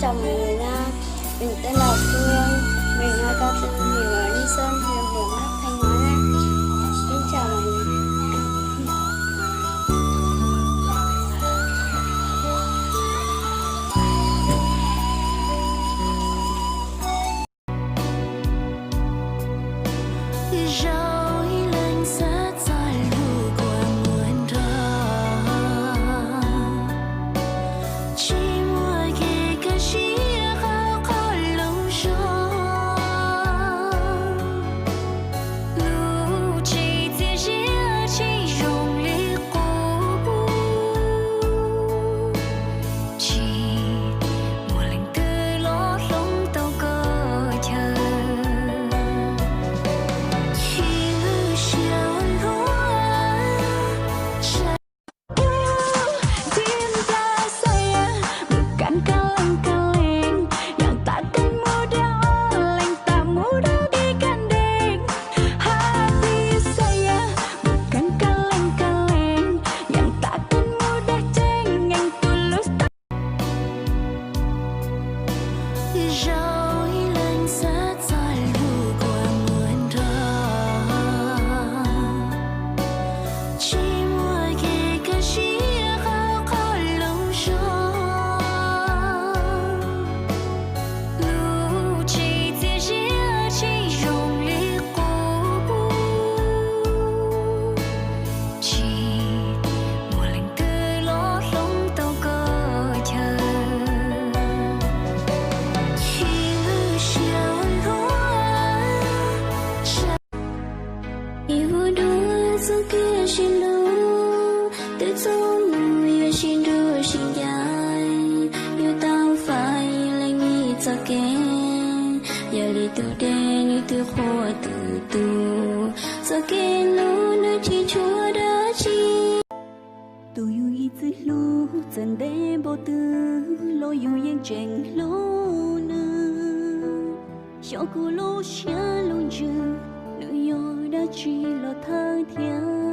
Chào mọi người nha, mình tên là Phương, mình là con tên mình ở Ninh Sơn, huyện Mường Lát, Thanh Hóa nha. Xin chào mọi người. Zaum ib leeg xav txog lub kua muag nrog, tsis muaj kev kaj siab qhov qhov loo zog. Lub tsev txias ziab tsis zoo li qub, tsis muaj leej twg los hloov tau koj chaw. Chim lub siab ua luaj, tsis nplas xav mus kam ka leej ka leej, yaam tas keej mus dab o leej tas mus dab dib ka ntees. Has tis xav mus kam ka leej ka leej, yaam tas keej mus dab tseeb nyeej tus lub style. Zaum ib leeg xav txog lub kua muag nrog, tsis muaj kev kaj siab qhov qhov loo zog. Lub tsev txias ziab tsis zoo li qub, tsis muaj leej twg los hloov tau koj chaw. Chim lub siab ua luaj, ib vuag dua txoj kev sib hlub, twb txog mus yuav sib nrug sib ncaim, yuav tau fais leej ib txoj kev. Yog li tus deb nws twb qhuas tus tug, txoj kev hlub nws tsis tshuav dab tsi. Tus yus ib txwm hlub txawm ntev npaum twg los yus yeej tseem hlub nws. Xyov kuv lub siab lub ntsws, nws yog dab tsi los thawj thiab.